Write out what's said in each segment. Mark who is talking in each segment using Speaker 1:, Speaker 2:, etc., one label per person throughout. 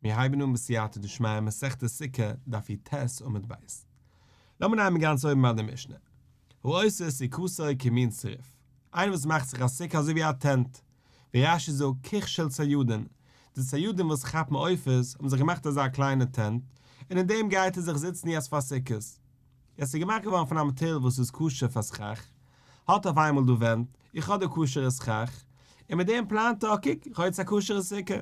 Speaker 1: מיר הייבן אן בסייעתא דשמיא מסכת סוכה דף י"ט עמוד ב'. לאמיר נעמען גאנץ אויבן ביי די משנה. העושה סוכתו כמין צריף. איינער וואס מאכט זיך א סוכה אזוי ווי א טענט. ווי רש"י זאגט כוך של ציידין. די ציידים וואס כאפן עופות האבן זיך געמאכט אזא קליינע טענט, און אין דעם גייט ער זיך זיצן יעצט פאר סוכות. עס איז געמאכט געווארן פון א מאטעריאל וואס איז כשר פאר סכך. האט אויף איינמאל דא ווענט, איך האב דא כשר'ע סכך, און מיט דעם פלאנט ער, קוק, איך האב יעצט א כשר'ע סוכה.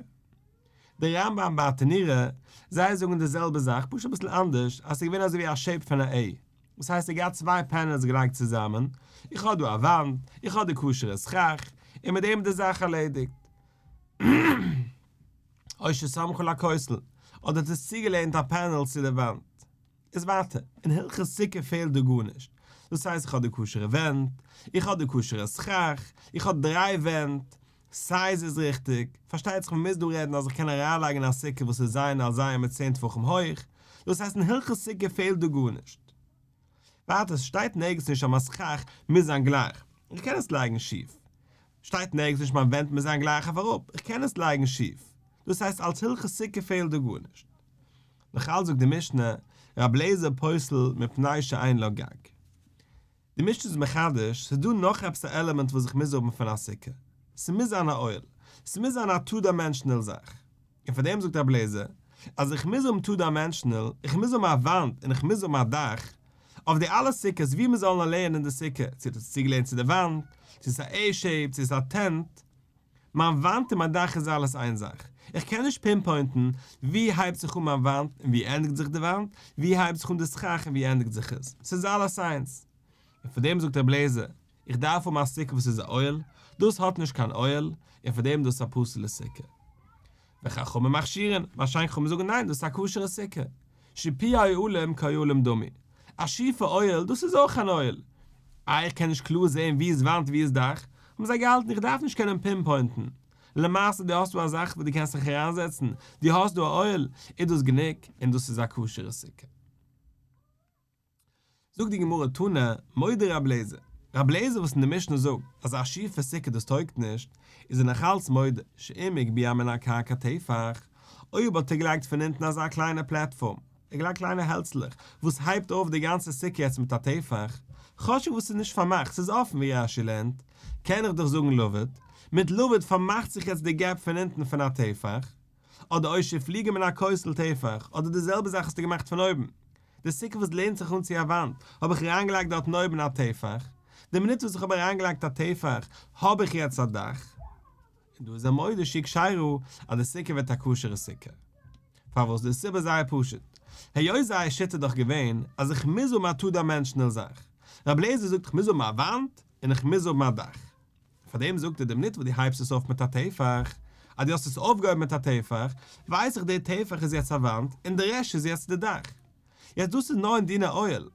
Speaker 1: די רמב"ם ברטנורא, זיי זאגן די זעלבע זאך, פשוט אביסל אנדערש, אז ס'איז געווען אזוי ווי א shape פון א A, דאס הייסט ער האט געהאט צוויי panels געלייגט צוזאמען, איך האב דא א וואנט, איך האב די כשר'ע סכך, און מיט דעם איז די זאך ערלעדיגט. או שסמכה לכותל, אדער האט עס צוגעלענט א panel צו די וואנט. איז ווייטער, אין הלכות סוכה פעלט דא גארנישט, דאס הייסט איך האב די כשר'ע ווענט, איך האב די כשר'ע סכך, איך האב דריי ווענט, size איז ריכטיג, פארשטייט זיך מ'מוז דא רעדן אז איך קען אריינלייגן א סוכה וואס איז זיין על זיין מיט צען טפחים הויך, דאס הייסט אין הלכות סוכה פעלט דא גארנישט. ווייטער, ס'שטייט נערגעץ נישט אז מיין סכך מוז זיין גלייך, איך קען עס לייגן שיף. שטייט נערגעץ נישט מיין ווענט מוז זיין גלייך אויף אראפ, איך קען עס לייגן שיף. דאס הייסט אלס הלכות סוכה פעלט דא גארנישט. נאך אלץ זאגט די משנה, רב לעזער פוסל מפני שאין לה גג. די משנה איז מחדש, ס'איז דא נאך עפעס א עלעמענט וואס איך מוז האבן פון א סוכה. ס'מוז זיין א אוהל. ס'מוז זיין א two dimensional זאך. און פאר דעם זאגט רב לעזער, אז איך מוז האבן two dimensional, איך מוז האבן א וואנט און איך מוז האבן א דאך, אויף די אלע סוכות ווי מ'זאל נאר לערנען אין די סוכה, צו האט עס צוגעלערנט צו די וואנט, צו ס'איז א A shape, צו ס'איז א טענט, מיין וואנט און מיין דאך איז אלעס איין זאך. איך קען נישט pinpoint ן ווי הייבט זיך אן מיין וואנט און ווי ענדיגט זיך די וואנט, ווי הייבט זיך אן די סכך און ווי ענדיגט זיך עס. ס'איז אלעס איינס. און פאר דעם זאגט רבי אליעזר, איך דארף האבן א סוכה וואס איז א אוהל, דאס האט נישט קיין אוהל, און פאר דעם דאס איז א פסול'ע סוכה. וחכמים מכשירין, מה שאין כן חכמים זאגן ניין דאס איז א כשר'ע סוכה. שיפועי אוהלים כאוהלים דמי. א שיפע אוהל, דאס איז אויך אן אוהל. איי איך קען נישט קלאר זעהן ווי איז וואנט ווי איז דאך, האבן זיי געהאלטן איך דארף נישט קענען pinpoint ן. למעשה דו האסט דא א זאך וואס דו קענסט זיך אריינזעצן, דו האסט דא א אוהל, איז דאס גענוג, און דאס איז א כשר'ע סוכה. זאגט די גמרא תנא, מודה רב לעזער, רב לעזער וואס אין די משנה זאגט אז א שיפע סוכה דאס טויגט נישט, איז ער נאכאלץ מודה שאם הגביה מן הקרקע טפח, אויב האט ער געלייגט פון אונטן אזא קליינע platform, ער געלייגט קליינע העלצלעך וואס הייבט אויף די גאנצע סוכה יעצט מיט א טפח, כאטשיג וואס ס'איז נישט פארמאכט, ס'איז אפן ווי רש"י לערנט, קען איך דאך זאגן לבוד, מיט לבוד פארמאכט זיך יעצט די gap פון אונטן פון א טפח, אדער או שהפליגה מן הכותל טפח, אדער די זעלבע זאך האסטו געמאכט פון אויבן. די סוכה וואס לענט זיך אן צו א וואנט, האב איך אריינגעלייגט דארטן אויבן א טפח, די מינוט וואס איך האב אריינגעלייגט א טפח, האב איך יעצט א דאך. און דא איז ער מודה שהיא כשרה אז די סוכה ווערט א כשר'ע סוכה. פארוואס? די סיבה איז זייער פשוט. היות זייער שיטה איז דאך געווען אז איך מוז האבן א two dimensional זאך. רבי אליעזר זאגט איך מוז האבן א וואנט און איך מוז האבן א דאך. פאר דעם זאגט ער די מינוט וואס דו הייבסט עס אויף מיט א טפח, אז דו האסט עס אויפגעהויבן מיט א טפח, ווייס איך די טפח איז יעצט א וואנט און די רעשט איז יעצט די דאך. יעצט דאס איז נאר אין דיני אוהל.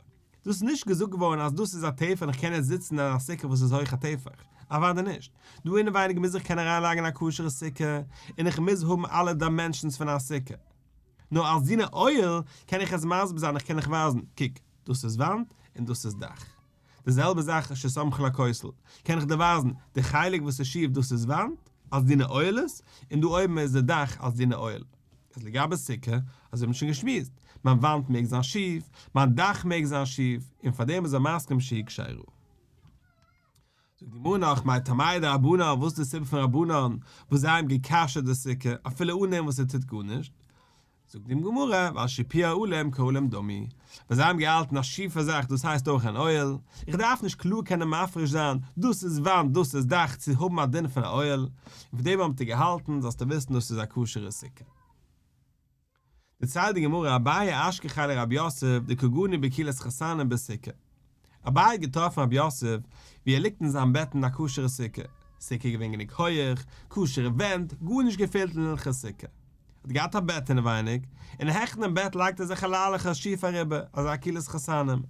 Speaker 1: דאס איז נישט געזאגט געווארן אז דאס איז א טפח און איך קען יעצט זיצן אין א סוכה וואס איז הויך א טפח. אוודאי נישט. דא אינעווייניג מוז איך קענען אריינלייגן א כשר'ע סוכה און איך מוז האבן אלע dimensions פון א סוכה. נאר אלס דיני אוהל קען איך עס מסביר זיין איך קען איך ווייזן, קוק, דאס איז וואנט און דאס איז דאך. די זעלבע זאך שסמכה לכותל, קען איך דיר ווייזן, די חלק וואס איז שיף דאס איז וואנט, אלס דיני אוהלות, און דא אויבן איז די דאך אלס דיני אוהל. איז לגבי סוכה, אזוי האט מען שוין געשמועסט, מיין וואנט מעג זיין שיף, מיין דאך מעג זיין שיף, און פאר דעם איז ער מסכים שהיא כשרה. זאגט די גמרא נאך, מאי טעמייהו דרבנן, וואס איז די סיבה פון רבנן וואס זיי האבן גע'כשר'ט די סוכה אפילו אן דעם וואס ער טוט גארנישט? זאגט די גמרא, ווייל שיפועי אהלים כאהלים דמי, ווייל זיי האבן געהאלטן א שיפע זאך דאס הייסט אויך אן אוהל, איך דארף נישט קלאר קענען מפריש זיין דאס איז וואנט דאס איז דאך צו האבן א דין פון א אוהל, און פון דעם האבן זיי געהאלטן זאלסטו וויסן דאס איז א כשר'ע סוכה. דערציילט די גמרא אביי אשכחיה לרב יוסף דקא גני בכילת חתנים בסוכה. אביי האט געטראפן רב יוסף ווי ער ליגט אין זיין בעט אין א כשר'ע סוכה, סוכה איז געווען גענוג הויעך, כשר'ע ווענט, גארנישט געפעלט אין הלכות סוכה. האט געהאט א בעט אינעווייניג, און העכער דעם בעט לייגט ער זיך א ליילעך שיף אריבער, אזא כילת חתנים. און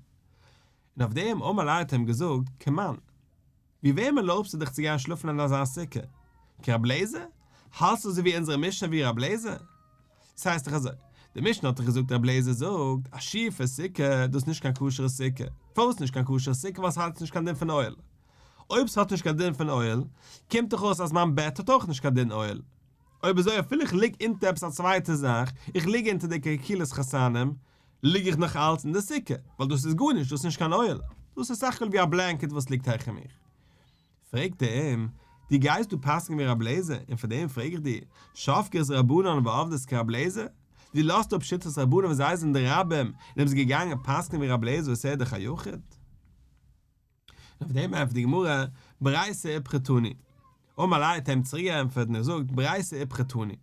Speaker 1: אויף דעם אמר ליה האט ער אים געזאגט, כמאן, ווי וועמען ערלויבסטו דיך צו גיין שלאפן אין אזא סוכה? כרב לעזער? האלסט אזוי ווי אונזערע משנה ווי רב לעזער? ס'הייסט דאך אזוי, די משנה האט דאך געזאגט רב לעזער זאגט, א שיפע סוכה, דאס איז נישט קיין כשר'ע סוכה. פארוואס נישט קיין כשר'ע סוכה? ווייל ס'האט נישט קיין דין פון אוהל. אויב ס'האט נישט קיין דין פון אוהל, קומט דאך אויס אז מיין בעט האט אויך נישט קיין דין אוהל. אויב אזוי אפילו איך ליג אונטער עפעס א צווייטע זאך, איך ליג אונטער די כרכילת חתנים, ליג איך נאך אלץ אין די סוכה, ווייל דאס איז גארנישט, דאס איז נישט קיין אוהל, דאס איז סך הכל ווי א blanket וואס ליגט העכער מיך. פרעגט ער אים, דו גייסט דא פסק'ן ווי רב לעזער, און פאר דעם פרעג איך דיר, שבקת רבנן ועבדת כרב לעזער? דו לאזט אפ שיטת רבנן וואס זיי זענען די רבים, און דו ביסט געגאנגען פסק'ן ווי רב לעזער וואס ער איז דאך א יחיד? און אויף דעם ענטפערט די גמרא, ברייתא איפכא תני. אמר ליה האט ער אים צוריק געענטפערט און געזאגט, ברייתא איפכא תני.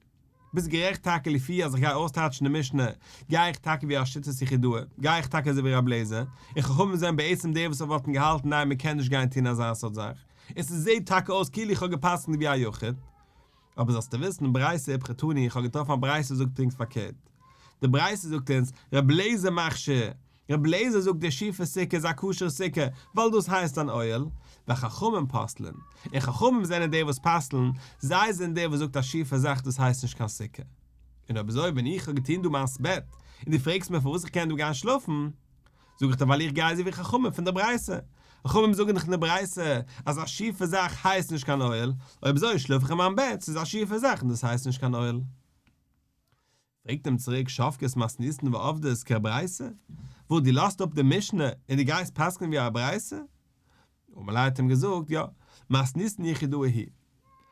Speaker 1: ביסט גערעכט טאקע לפי אז איך גיי אויסטייטשן די משנה, גיי איך טאקע ווי א שיטת יחידאה, גיי איך טאקע אזוי ווי רב לעזער, און חכמים זענען בעצם די וואס וואלטן געהאלטן ניין מען קען נישט גיין טון אזא סארט זאך, און ס'זעהט טאקע אויס כאילו איך האב גע'פסק'נט ווי א יחיד. אבער זאלסטו וויסן, ברייתא איפכא תני, איך האב געטראפן א ברייתא וואס זאגט פונקט פארקערט. די ברייתא זאגט אונז, רב לעזער מכשיר, רבי אליעזר זאגט די שיפע סוכה איז א כשר'ע סוכה ווייל דאס הייסט אן אוהל, וחכמים פוסלין, און חכמים זענען די וואס פסל'ן, זיי זענען די וואס זאגט א שיפע זאך דאס הייסט נישט קיין סוכה. און אויב אזוי ווען איך האב געטון דא מיין ס'בעט, און דו פרעגסט מיר פארוואס איך קען דא גיין שלאפן, זאג איך דיר ווייל איך גיי אזוי ווי חכמים פון די ברייתא, חכמים זאגן דאך אין די ברייתא אז א שיפע זאך הייסט נישט קיין אוהל, אויב אזוי שלאף איך אין מיין בעט, ס'איז א שיפע זאך און דאס הייסט נישט קיין אוהל. פרעגט אים צוריק שבקת מתניתין ועבדת כברייתא? וואס דו לאזט אפ די משנה און דו גייסט פסק'נען ווי א ברייתא? אמר ליה האט אים געזאגט, יא, מתניתין יחידאה היא.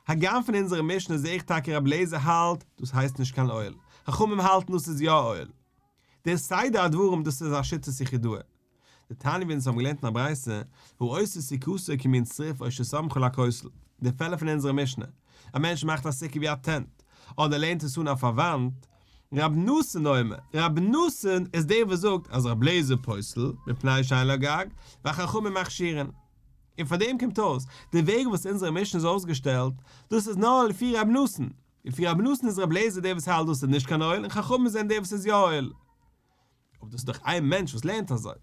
Speaker 1: הגם פון אונזערע משנה זעה איך טאקע רבי אליעזר האלט דאס הייסט נישט קיין אוהל, חכמים האלטן דאס איז יא אוהל. דער סדר הדברים דאס איז א שיטת יחידאה. דתניא ווי אונז האבן געלערנט אין א ברייתא, העושה סוכתו כמין צריף או שסמכה לכותל, די פעלער פון אונזערע משנה, א מענטש מאכט א סוכה ווי א tent, אדער לענט עס אן אויף א וואנט, רב נתן אומר, רב נתן איז דער וואס זאגט אז רב לעזער פוסל, מפני שאין לו גג, וחכמים מכשירין. און פאר דעם קומט אויס, די וועג וואס אונזערע משנה איז אויסגעשטעלט, דאס איז נאר לפי רב נתן, לפי רב נתן איז רב לעזער דער וואס האלט דאס איז נישט קיין אוהל און חכמים זענען דער וואס איז יא אוהל. אבער דאס איז דאך איין מענטש וואס לערנט אזוי.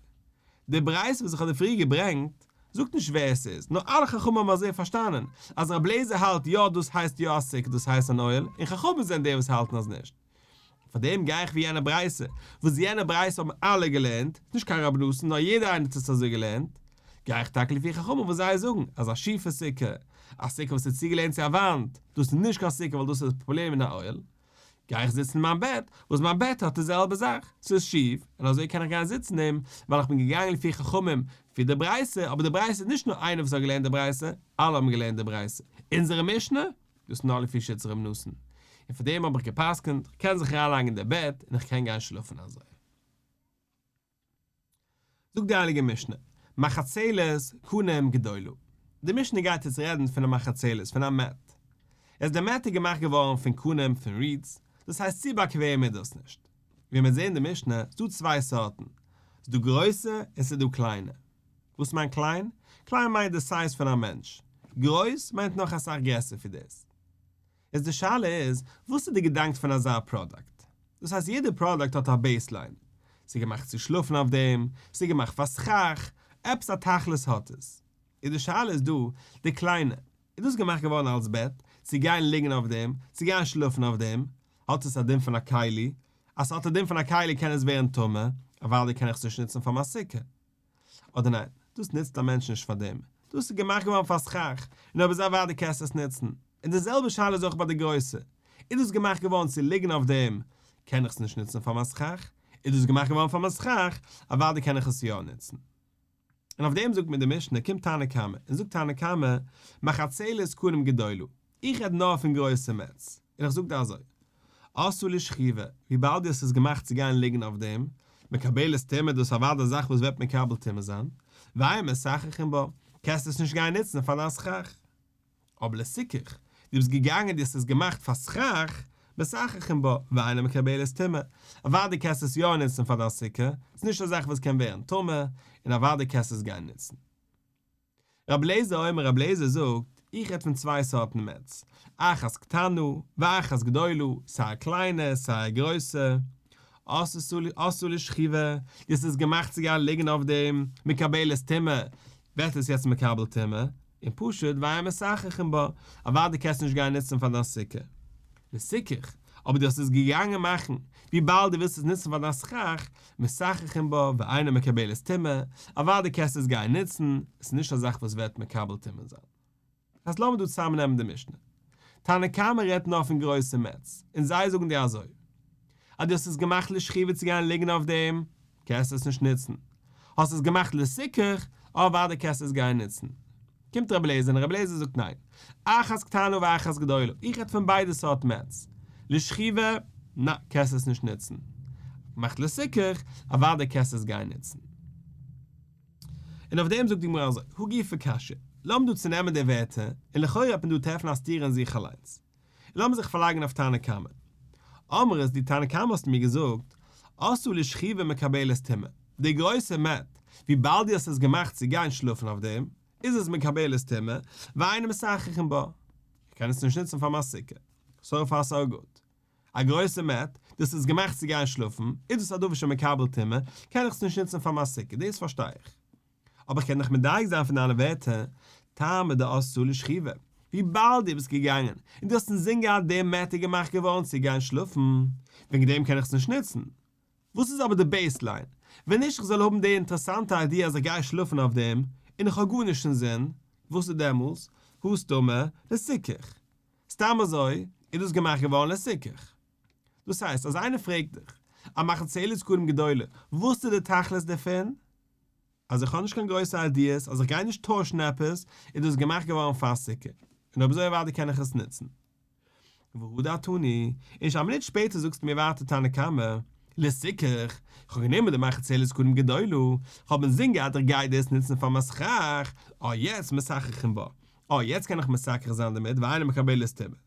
Speaker 1: די ברייתא וואס איך האב דיר פריער געברענגט, זאגט נישט ווער עס איז, נאר אלע חכמים האבן אזוי פארשטאנען, אז רבי אליעזר האלט יא דאס הייסט יא א סוכה דאס הייסט אן אוהל, און חכמים זענען די וואס האלטן אז נישט. פאר דעם גיי איך ווי יענע ברייתא, וואס יענע ברייתא האבן אלע געלערנט, נישט קיין רבי נתן נאר יעדער איינער האט עס אזוי געלערנט, גיי איך טאקע לפי חכמים וואס זיי זאגן, אז א שיפע סוכה, א סוכה וואס איז צוגעלענט צו א וואנט, דאס איז נישט קיין סוכה ווייל דאס איז פראבלעם אין א אוהל. גיי איך זיצן אין מיין בעט, וואס מיין בעט האט די זעלבע זאך, ס'איז שיף, און אזוי קען איך גיין זיצן אין דעם, ווייל איך בין געגאנגען לפי חכמים, לפי די ברייתא, אבער די ברייתא איז נישט נאר איינער וואס האט געלערנט די ברייתא, אלע האבן געלערנט די ברייתא. אונזערע משנה, דאס איז נאר לפי שיטת ר' נתן. און פאר דעם האב איך גע'פסק'נט, כ'קען זיך אריינלייגן אין די בעט, און איך קען גיין שלאפן אזוי. זאגט די הייליגע משנה, מחצלת קנים גדולה. די משנה גייט יעצט רעדן פון א מחצלת, פון א mat. איז די mat איז געמאכט געווארן פון קנים פון reeds, דאס הייסט צו באקוועם איז דאס נישט. ווי מיר זעהן אין די משנה, איז דא צוויי סארטן, ס'איז דא גרויסע און ס'איז דא קליינע. וואס מיינט קליין? קליין מיינט די size פון א מענטש. גרויס מיינט נאך אסאך גרעסער פון דאס. איז די שאלה איז, וואס איז די געדאנק פון אזא פראדאקט? דאס הייסט יעדע פראדאקט האט א baseline, ס'איז געמאכט צו שלאפן אויף דעם, ס'איז געמאכט פאר סכך, עפעס א תכלית האט עס. איז די שאלה איז דא, די קליינע, איז דאס געמאכט געווארן אלס בעט, צו גיין ליגן אויף דעם, צו גיין שלאפן אויף דעם, האט עס א דין פון א כלי? אז ס'האט א דין פון א כלי קען עס ווערן טמא, אוודאי קען איך עס נישט נוצן פאר מיין סוכה. אדער ניין, דאס נוצט א מענטש נישט פאר דעם, דאס איז געמאכט געווארן פאר סכך, און אויב אזוי אוודאי קענסטו עס נוצן. און די זעלבע שאלה איז אויך ביי די גרויסע, איז דאס געמאכט געווארן צו ליגן אויף דעם, קען איך עס נישט נוצן פאר מיין סכך, איז דאס געמאכט געווארן פאר מיין סכך, אוודאי קען איך עס יא נוצן. און אויף דעם זאגט מיר די משנה, קומט תנא קמא, און זאגט תנא קמא, מחצלת קנים גדולה, איך רעד נאר פון גרויסע mats, און איך זאג דיר אזוי, עשאה לשכיבה, וויבאלד דאס איז געמאכט צו גיין ליגן אויף דעם, מקבלת טומאה, דאס איז אוודאי א זאך וואס וועט מקבל טומאה זיין, ואין מסככין בה, קענסט עס נישט גיין נוצן פאר דיין סכך. אבער לסיכוך, דו ביסט געגאנגען דו האסט עס געמאכט פאר סכך, מסככין בה, ואינה מקבלת טומאה, אוודאי קענסטו עס יא נוצן פאר דיין סוכה, ס'איז נישט א זאך וואס קען ווערן טמא, און אוודאי קענסטו עס גיין נוצן. רבי אליעזר אומר רבי אליעזר זאגט, איך רעד פון צוויי סארטן mats, אחת קטנה ואחת גדולה, סיי א קליינע סיי א גרויסע, עשאה לשכיבה, דאס איז געמאכט צו גיין ליגן אויף דעם, מקבלת טומאה, ווערט עס יעצט מקבל טומאה, און פשוט ואין מסככין בה, אוודאי קענסטו נישט גיין נוצן פאר דיין סוכה. לסיכוך, אבער דו האסט עס געגאנגען מאכן, וויבאלד דו ווילסט עס נוצן פאר דיין סכך, מסככין בה ואינה מקבלת טומאה, אוודאי קענסטו עס גיין נוצן, עס איז נישט א זאך וואס וועט מקבל טומאה זיין. אז לאמיר דא צוזאמנעמען די משנה. תנא קמא רעדט נאר פון גרויסע מעטס, און זיי זאגן דיר אזוי, אז דו האסט עס געמאכט לשכיבה צו גיין ליגן אויף דעם, קענסטו עס נישט נוצן. האסט עס געמאכט לסיכוך, אוודאי קענסטו עס גיין נוצן. קומט רבי אליעזר און רבי אליעזר זאגט ניין, אחת קטנה ואחת גדולה, איך רעד פון ביידע סארט מעטס, לשכיבה, נא, קענסט עס נישט נוצן. געמאכט לסיכוך, אוודאי קענסטו עס גיין נוצן. און אויף דעם זאגט די גמרא אזוי, הא גופא קשיא, לאמיר דא צונעמען די ווערטער, און לכאורה וועט מען דא טרעפן א סתירה אין זיך אליינס. און לאמיר זיך פארלייגן אויף תנא קמא. אמרת דו תנא קמא האסט מיר געזאגט, עשאה לשכיבה מקבלת טומאה, די גרויסע מעט, וויבאלד דו האסט עס געמאכט צו גיין שלאפן אויף דעם, איז עס מקבלת טומאה, ואין מסככין בה. איך קען עס נישט נוצן פאר מיין סוכה. סאו פאר סאו גוד. א גרויסע מעט, דאס איז געמאכט צו גיין שלאפן, איז דאס א דבר שמקבל טומאה, קען איך עס נישט נוצן פאר מיין סוכה, דאס פארשטיי איך. אבער איך קען דאך מדייק זיין פון דיינע ווערטער, טעמא דעשאה לשכיבה, וויבאלד דו ביסט געגאנגען און דו האסט אינזין געהאט די מעט איז געמאכט געווארן צו גיין שלאפן, וועגן דעם קען איך עס נישט נוצן. וואס איז אבער די בעיסליין? ווען נישט איך זאל האבן די אינטערעסאנטע איידיע אז איך גיי שלאפן אויף דעם, און איך האב גארנישט אינזין, וואס איז דעמאלס? הא סתמא לסיכוך. סתם אזוי איז דאס געמאכט געווארן לסיכוך. דאס הייסט אז איינער פרעגט דיך, א מחצלת קנים גדולה, וואס איז די תכלית דערפון? אז איך האב נישט קיין גרויסע איידיעס, אז איך גיי נישט טוישן עפעס, איז דאס געמאכט געווארן פאר סוכה, און אויב אזוי אוודאי קען איך עס נוצן. והדר תני, און שוין א מינוט שפעטער זאגסטו מיר ווייטער תנא קמא, לסיכוך, איך האב גענומען די מחצלת קנים גדולה, איך האב אינזין געהאט איך גיי דאס נוצן פאר מיין סכך, אה יעצט מסככין בה, אה יעצט קען איך מסכך זיין דערמיט ואינה מקבלת טומאה.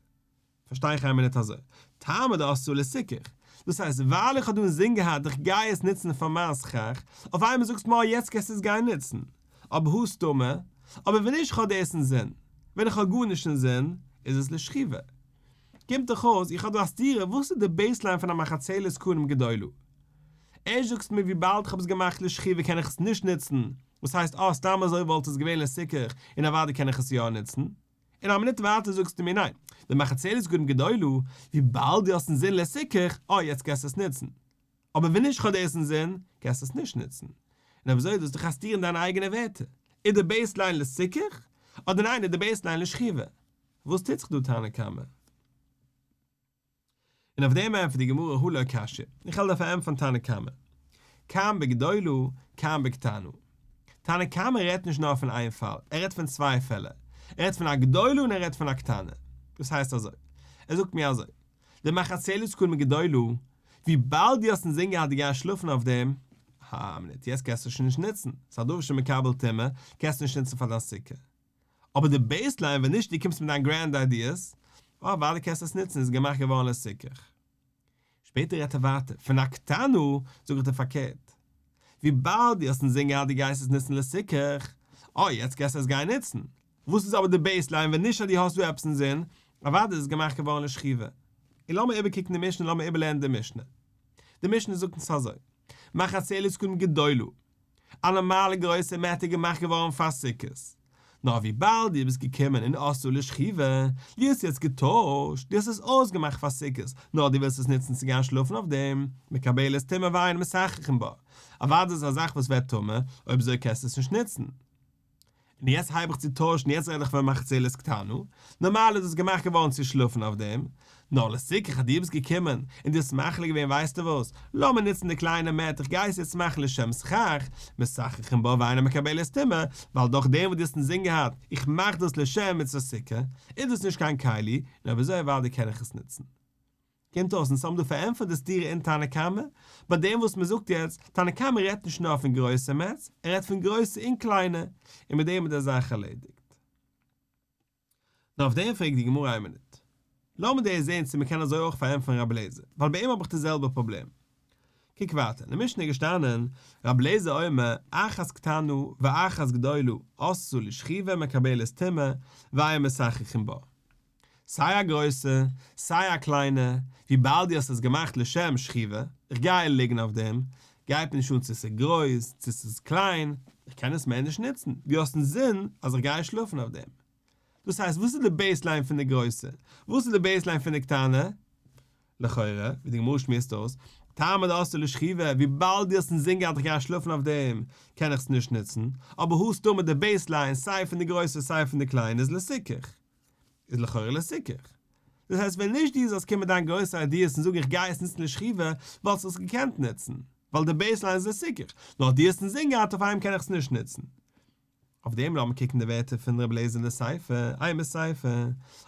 Speaker 1: פארשטיי איך איין מינוט אזוי, טעמא דעשאה לסיכוך, דאס הייסט ווייל איך האב דא אינזין געהאט איך גיי עס נוצן פאר מיין סכך, אויף איינמאל זאגסטו מיר יעצט קענסטו עס גיין נוצן, אבער הא סתמא, אבער ווען נישט איך האב דאס אינזין, ווען איך האב גארנישט אינזין, איז עס לשכיבה. קומט דאך אויס איך האב דא א סתירה וואס איז די בעיסליין פון א מחצלת קנים גדולה? ערשט זאגסטו מיר וויבאלד איך האב עס געמאכט לשכיבה קען איך עס נישט נוצן, וואס הייסט אה סתם אזוי וואלט עס געווען לסיכוך און אוודאי קען איך עס יא נוצן. און א מינוט ווייטער זאגסטו מיר ניין, די מחצלת קנים גדולה, וויבאלד דו האסט אינזין לסיכוך, אה יעצט קענסטו עס נוצן. אבער ווען נישט כ'האב דאס אינזין, קענסטו עס נישט נוצן. און אויב אזוי איז דאס דאך א סתירה אין דיינע אייגענע ווערטער. איז די בעיסליין לסיכוך, אדער ניין איז די בעיסליין לשכיבה? וואס טוט זיך דא תנא קמא? און אויף דעם ענטפערט די גמרא הא לא קשיא, איך וועל דיר פארענטפערן תנא קמא, כאן בגדולה כאן בקטנה. תנא קמא רעדט נישט נאר פון איין פאל, ער רעדט פון צוויי פעלער, ער רעדט פון א גדולה און ער רעדט פון א קטנה. דאס הייסט אזוי, ער זאגט מיר אזוי, די מחצלת קנים גדולה, וויבאלד דו האסט אינזין געהאט דו גייסט שלאפן אויף דעם, א מינוט, יעצט קענסטו עס שוין נישט נוצן, ס'איז א דבר שמקבל טומאה, קענסטו נישט נוצן פאר דיין סוכה. אבער די בעיסליין ווען נישט דו קומסט מיט דיין גרענד איידיעס, אוודאי קענסטו עס נוצן איז געמאכט געווארן לסיכוך. שפעטער רעדט ער ווייטער פון א קטנה, זאג איך דיר פארקערט. וויבאלד דו האסט אינזין געהאט דו גייסט עס נוצן לסיכוך, אה יעצט קענסטו עס גיין נוצן. וואס איז אבער די בעיסליין ווען נישט אז דו האסט דא עפעס אינזין, אוודאי איז עס געמאכט געווארן לשכיבה. און לאמיר איבערקוקן די משנה און לאמיר איבערלערנען די משנה. די משנה זאגט אונז אזוי, מחצלת קנים גדולה. א נארמאלע גרויסע מעט איז געמאכט געווארן פאר סוכות. נאר וויבאלד דו ביסט געקומען און עשאה לשכיבה, דו האסט יעצט געטוישט, דו האסט עס אויסגעמאכט פאר סוכות, נאר דו ווילסט עס נוצן צו גיין שלאפן אויף דעם, מקבלת טומאה ואין מסככין בה. אוודאי איז עס א זאך וואס ווערט טמא, אויב אזוי קענסטו עס נישט נוצן. און יעצט הייב איך צו טוישן, יעצט רעד איך פון מחצלת קטנה, נארמאל איז דאס געמאכט געווארן צו שלאפן אויף דעם, נאר לסיכוך אז דו ביסט געקומען און דו האסט מחליט געווען ווייסטו וואס, לאמיר נוצן די קליינע מעט איך גיי עס יעצט מאכן לשם סכך, מסככין בה ואינה מקבלת טומאה, ווייל דורך דעם וואס דו האסט אינזין געהאט איך מאך דאס לשם מצות סוכה, איז דאס נישט קיין כלי, און אויב אזוי אוודאי קען איך עס נוצן. קומט אויס אונז האבן דא פארענטפערט די סתירה אין תנא קמא, ביי דעם וואס מען זאגט יעצט, תנא קמא רעדט נישט נאר פון גרויסע מעטס, ער רעדט פון גרויסע און קליינע, און מיט דעם איז די זאך ערלעדיגט. נאר אויף דעם פרעגט די גמרא איין מינוט, לאמיר דיר זען צו מען קען אזוי אויך פארענטפערן רבי אליעזר, ווייל ביי אים האב איך די זעלבע פראבלעם. קוק ווייטער, אין די משנה איז געשטאנען, רבי אליעזר אומר, אחת קטנה ואחת גדולה, עשאה לשכיבה מקבלת טומאה, ואין מסככין בה. סיי א גרויסע, סיי א קליינע, וויבאלד דו האסט עס געמאכט לשם שכיבה, איך גיי ליגן אויף דעם, גייט מיר נישט אן צו ס'איז גרויס, צו ס'איז קליין, איך קען עס מער נישט נוצן, דו האסט אינזין אז איך גיי שלאפן אויף דעם. דאס הייסט, וואס איז די בעיסליין פון די גרויסע? וואס איז די בעיסליין פון די קטנה? לכאורה, ווי די גמרא שמועסט אויס, טעמא דעשאה לשכיבה, וויבאלד דו האסט אינזין געהאט איך גיי שלאפן אויף דעם, קען איך עס נישט נוצן, אבער הא סתמא די בעיסליין סיי פון די גרויסע סיי פון די קליינע איז לסיכוך. איז לכאורה לסיכוך. דאס הייסט ווען נישט דו זאלסט קומען מיט דיין גרויסע איידיעס און זאגן איך גיי עס נוצן לשכיבה, וואלסטו עס געקענט נוצן, ווייל די בעיסליין איז לסיכוך, נאר דו האסט אינזין געהאט אויף איינעם קען איך עס נישט נוצן. אויף דעם לאמיר קוקן די ווערטער פון רבי אליעזר אין די סיפא, אימא סיפא,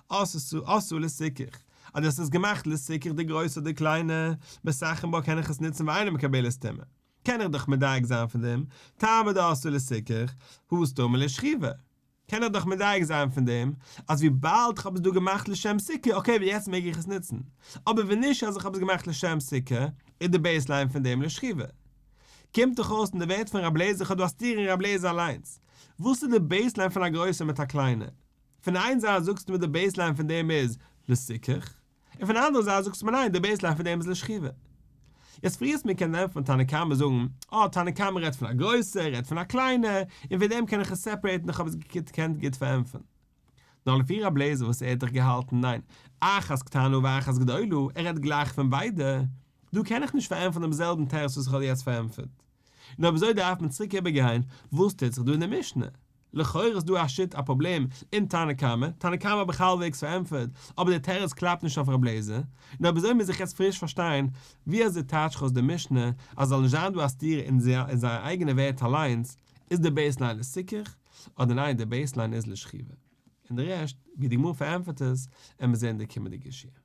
Speaker 1: עשאה לסיכוך, אז דו האסט עס געמאכט לסיכוך די גרויסע אדער די קליינע, מסככין בה קען איך עס נוצן ואינה מקבלת טומאה. קען איך דאך מדייק זיין פון דעם, טעמא דעשאה לסיכוך, הא סתמא לשכיבה. קען איך דאך מדייק זיין פון דעם, אז וויבאלד כ'האב עס דא געמאכט לשם סוכה, okay ווי יעצט מעג איך עס נוצן. אבער ווען נישט אז איך האב עס געמאכט לשם סוכה, איז די baseline פון דעם לשכיבה. קומט דאך אויס אין די ווערטער פון רב לעזער, כ'האב דא א סתירה אין רב לעזער אליינס. וואס איז די baseline פון א גרויסע מיט א קליינע? פון איין זייט זאגסטו מיר די baseline פון דעם איז לסיכוך, און פון די אנדערע זייט זאגסטו מיר ניין די baseline פון דעם איז לשכיבה. יעצט פריער האסט מיר געקענט ענטפערן תנא קמא זאגן, אה תנא קמא רעדט פון א גרויסע, ער רעדט פון א קליינע, און פון דעם קען איך עס separate ן איך האב עס געקענט גוט פארענטפערן. נאר לפי רב לעזער וואס ער האט דאך געהאלטן ניין, אחת קטנה ואחת גדולה, ער רעדט גלייך פון ביידע, דא קען איך נישט פארענטפערן דעם זעלבן תירוץ וואס איך האב יעצט פארענטפערט. און אויב אזוי דארף מען צוריק איבערגיין וואס טוט זיך דא אין די משנה. לכאורה איז דא א שיט א פראבלעם אין תנא קמא, תנא קמא האב איך האלבוועגס פארענטפערט, אבער דער תירוץ קלאפט נישט אויף רב לעזער, און אויב אזוי מוז איך יעצט פריש פארשטיין ווי אזוי טייטש איך אויס די משנה אז זאל נישט זיין דא א סתירה אין זייער אייגענע ווערטער אליינס, איז די baseline לסיכוך אדער ניין די baseline איז לשכיבה? און די רעשט ווי די גמרא פארענטפערט עס עמער זעהן די קומענדיגע שיעור.